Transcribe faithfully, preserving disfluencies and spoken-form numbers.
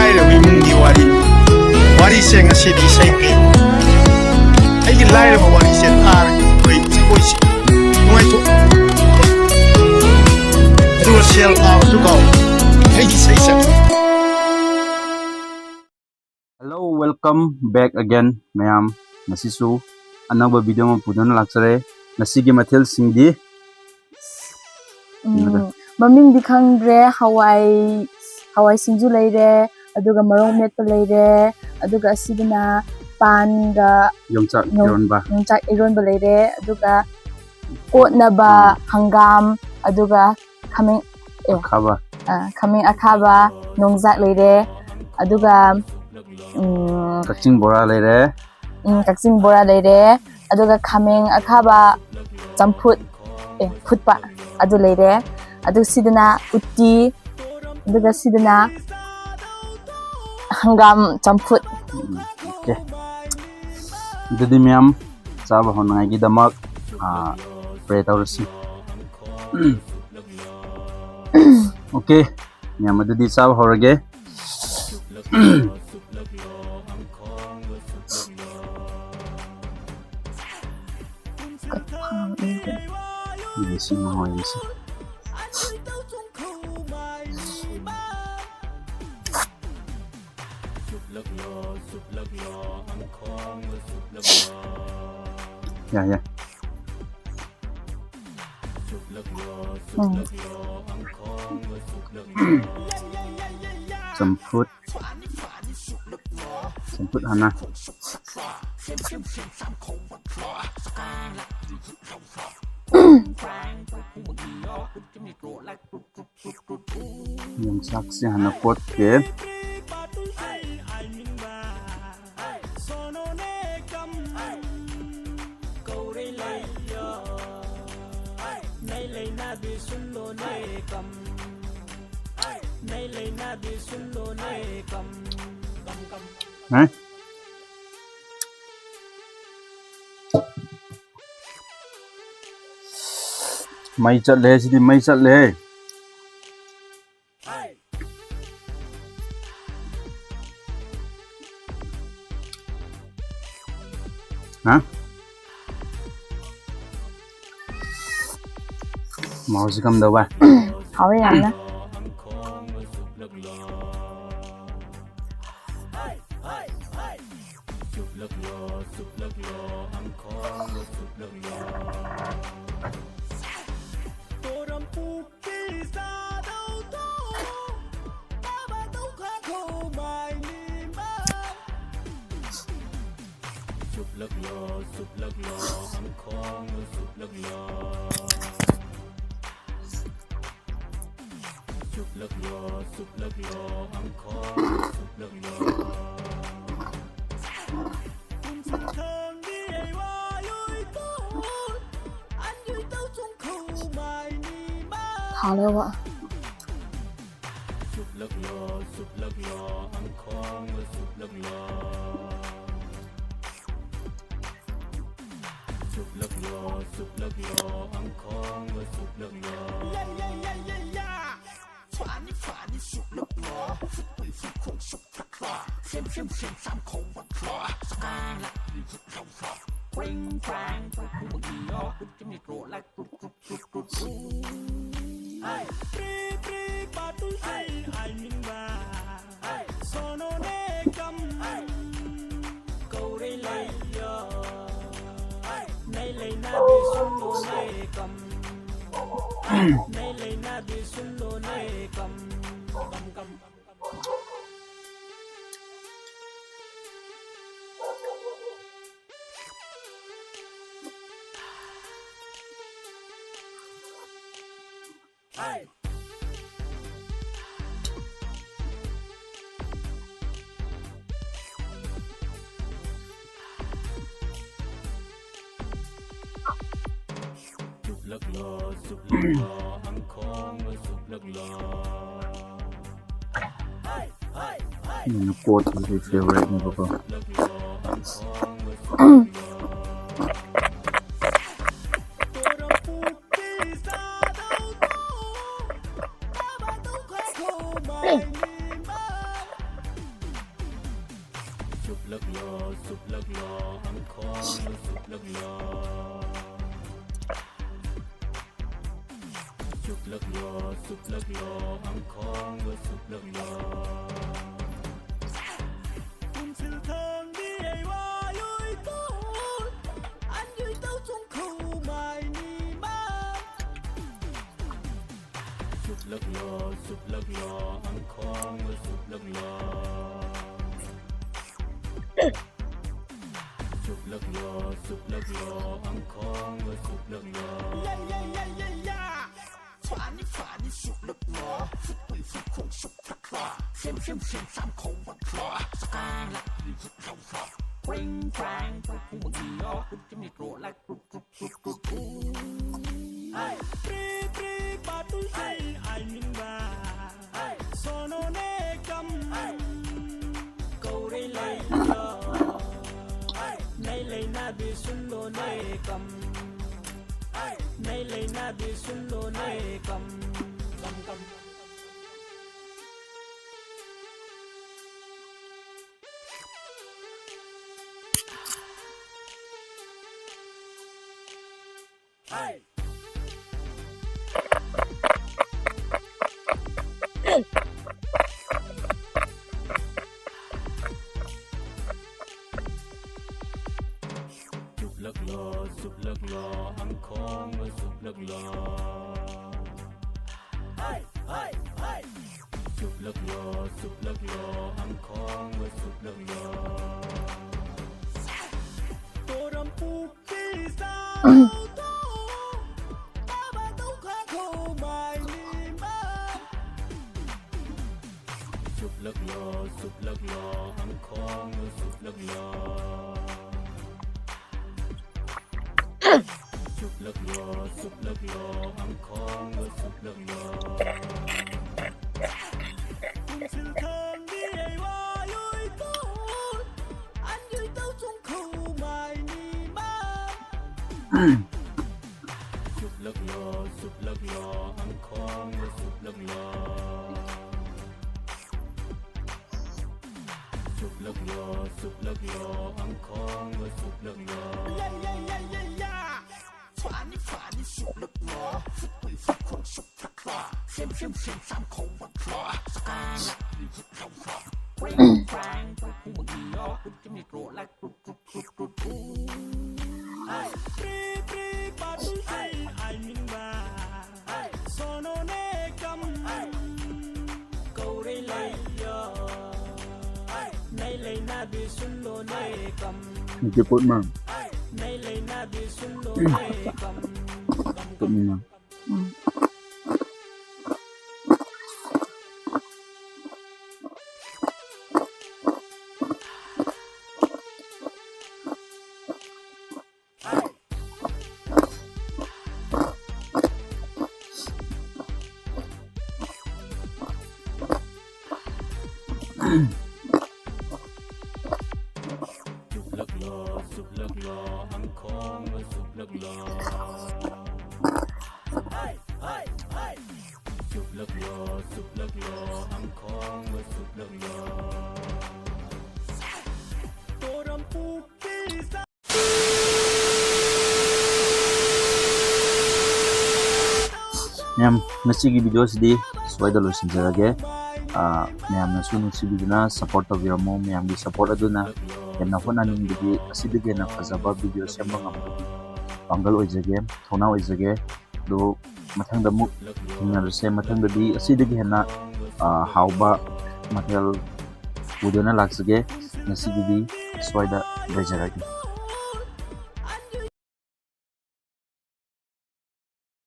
ꯂꯥꯏꯔꯕ ꯏꯃꯨꯡꯒꯤ ꯋꯥꯔꯤ꯫ ꯋꯥꯔꯤꯁꯦ ꯉꯁꯤꯗꯤ ꯏꯁꯩ ꯄꯤ꯫ ꯑꯩꯒꯤ ꯂꯥꯏꯔꯕ ꯋꯥꯔꯤꯁꯦ ꯇꯥꯔꯒ ꯑꯩꯈꯣꯏ ꯖꯒꯣꯏꯁꯦ ꯅꯨꯡꯉꯥꯏꯊꯣꯛ꯫ ꯑꯗꯨꯒ ꯁꯦꯜ ꯇꯥꯕꯁꯨ ꯀꯥꯎ꯫ ꯑꯩꯒꯤ ꯏꯁꯩꯁꯦ꯫ Hello, welcome back again, ꯃꯌꯥꯝ꯫ ꯉꯁꯤꯁꯨ ꯑꯅꯧꯕ video ꯑꯃ ꯄꯨꯗꯨꯅ ꯂꯥꯛꯆꯔꯦ꯫ ꯉꯁꯤꯒꯤ ꯃꯊꯦꯜꯁꯤꯡꯗꯤ ꯎꯝ, ꯃꯃꯤꯡꯗꯤ ꯈꯪꯗ꯭ꯔꯦ꯫ ꯍꯋꯥꯏ, ꯍꯋꯥꯏ ꯁꯤꯡꯖꯨ ꯂꯩꯔꯦ, ꯑꯗꯨꯒ ꯃꯔꯣꯛ ꯃꯦꯠꯄ ꯂꯩꯔꯦ, ꯑꯗꯨꯒ ꯑꯁꯤꯗꯅ ꯄꯥꯟꯒ ꯌꯣꯡꯆꯥꯛ ꯌꯣꯡ-, ꯏꯔꯣꯟꯕ꯫ ꯌꯣꯡꯆꯥꯛ ꯏꯔꯣꯟꯕ ꯂꯩꯔꯦ, ꯑꯗꯨꯒ ꯀꯣꯠꯅꯕ ꯎꯝ꯫ ꯍꯪꯒꯥꯝ, ꯑꯗꯨꯒ ꯈꯥꯃꯦꯟ, ꯑꯦ, ꯑꯈꯥꯕ꯫ ꯑ, ꯈꯥꯃꯦꯟ ꯑꯈꯥꯕ, ꯌꯣꯡꯆꯥꯛ ꯂꯩꯔꯦ, ꯑꯗꯨꯒ, ꯎꯝ, ꯀꯛꯆꯤꯡ ꯕꯣꯔꯥ ꯂꯩꯔꯦ꯫ ꯎꯝ, ꯀꯛꯆꯤꯡ ꯕꯣꯔꯥ ꯂꯩꯔꯦ, ꯑꯗꯨꯒ ꯈꯥꯃꯦꯟ ꯑꯈꯥꯕ ꯆꯝꯐꯨꯠ, ꯑꯦ, ꯐꯨꯠꯄ ꯑꯗꯨ ꯂꯩꯔꯦ, ꯑꯗꯨ ꯁꯤꯗꯅ ꯎꯇꯤ, ꯑꯗꯨꯒ ꯁꯤꯗꯅ ꯍꯪꯒꯥꯝ ꯆꯝꯐꯨꯠ꯫ ꯎꯝ, okay꯫ ꯑꯗꯨꯗꯤ ꯃꯌꯥꯝ ꯆꯥꯕ ꯍꯧꯅꯉꯥꯏꯒꯤꯗꯃꯛ, ꯑꯥ, pray ꯇꯧꯔꯁꯤ꯫ Okay, ꯃꯌꯥꯝ ꯑꯗꯨꯗꯤ ꯆꯥꯕ ꯍꯧꯔꯒꯦ꯫ ꯌꯦꯡꯁꯤ, ꯃꯍꯥꯎ ꯌꯦꯡꯁꯤ꯫ ꯌꯥꯏ, ꯌꯥꯏ꯫ ꯎꯝ꯫ ꯆꯝꯐꯨꯠ꯫ ꯆꯝꯐꯨꯠ ꯍꯥꯟꯅ꯫ ꯌꯣꯡꯆꯥꯛꯁꯦ ꯍꯥꯟꯅ ꯀꯣꯠꯀꯦ꯫ ꯍꯥ? ꯃꯩ ꯆꯠꯂꯦ ꯁꯤꯗꯤ, ꯃꯩ ꯆꯠꯂꯦ꯫ ꯍꯥ? ꯃꯍꯥꯎꯁꯤ ꯀꯝꯗꯧꯕ? ꯍꯥꯎꯋꯦ ꯌꯥꯝꯅ꯫ ꯍꯥꯎꯂꯦꯕ꯫ ꯀꯣꯠ ꯑꯩꯒꯤ ꯐꯦꯚꯣꯔꯥꯏꯠꯅꯦꯕꯀꯣ꯫ Ang khong wa sup lak lo. Kum sil thang di ai wa yui to. An yui to chung khou mai ni ma. Sup lak lo, sup lak lo, ang khong wa sup lak lo. Sup lak lo, sup lak lo, ang khong wa sup lak lo. Yeah, yeah, yeah, yeah, yeah. Funny, funny, sup lak lo. Sup pui, sup khong, sup lak lo. Sim, sim, sim, sam khong wa lo. Sky lak, sup lak lo. Ring, rang, ring, ring, ring, ring, ring, ring, ring, ring, ring, ring, Pri pri patu sei ai min ba. Sono ne kam. Kau rei lai lo. Nei lei na bi sun lo ne kam. Nei lei na bi sun lo ne kam. Kam kam. Sup lak lo, sup lak lo, ang khong wa sup lak lo. Sup lak lo, sup lak lo, ang khong wa sup lak lo. Toram pu pi sa to, baba to kha khou mai ni ma. Sup lak lo, sup lak lo, ang khong wa sup lak lo. Sup lak lo, sup lak lo, ang khong wa sup lak lo. Kum sil thang di ai wa yui to. An yui to chung khou mai ni ma. Sup lak lo, sup lak lo, ang khong wa sup lak lo. Sup lak lo, sup lak lo, ang khong wa sup lak lo. Yeah, yeah, yeah, yeah, yeah. Funny, funny, sup lak lo. Sup pui, sup khong, sup lak Jeput mang. Jeput mang. ꯃꯌꯥꯝ, ꯉꯁꯤꯒꯤ video ꯁꯤꯗꯤ ꯁ꯭ꯋꯥꯏꯗ ꯂꯣꯏꯁꯤꯟꯖꯔꯒꯦ꯫ ꯑꯥ, ꯃꯌꯥꯝꯅꯁꯨ ꯅꯨꯡꯁꯤꯕꯤꯗꯨꯅ support ꯇꯧꯕꯤꯔꯝꯃꯣ꯫ ꯃꯌꯥꯝꯒꯤ support ꯑꯗꯨꯅ ꯍꯦꯟꯅ ꯍꯣꯠꯅꯅꯤꯡꯕꯒꯤ, ꯑꯁꯤꯗꯒꯤ ꯍꯦꯟꯅ ꯐꯖꯕ video ꯁꯦꯝꯕ ꯉꯝꯕꯒꯤ ꯄꯥꯡꯒꯜ ꯑꯣꯏꯖꯒꯦ, ꯊꯧꯅꯥ ꯑꯣꯏꯖꯒꯦ꯫ ꯑꯗꯣ ꯃꯊꯪꯗ ꯑꯃꯨꯛ ꯊꯦꯡꯅꯔꯁꯦ꯫ ꯃꯊꯪꯗꯗꯤ ꯑꯁꯤꯗꯒꯤ ꯍꯦꯟꯅ, ꯑꯥ, ꯍꯥꯎꯕ ꯃꯊꯦꯜ ꯄꯨꯗꯨꯅ ꯂꯥꯛꯆꯒꯦ꯫ ꯉꯁꯤꯒꯤꯗꯤ ꯁ꯭ꯋꯥꯏꯗ ꯂꯣꯏꯖꯔꯒꯦ꯫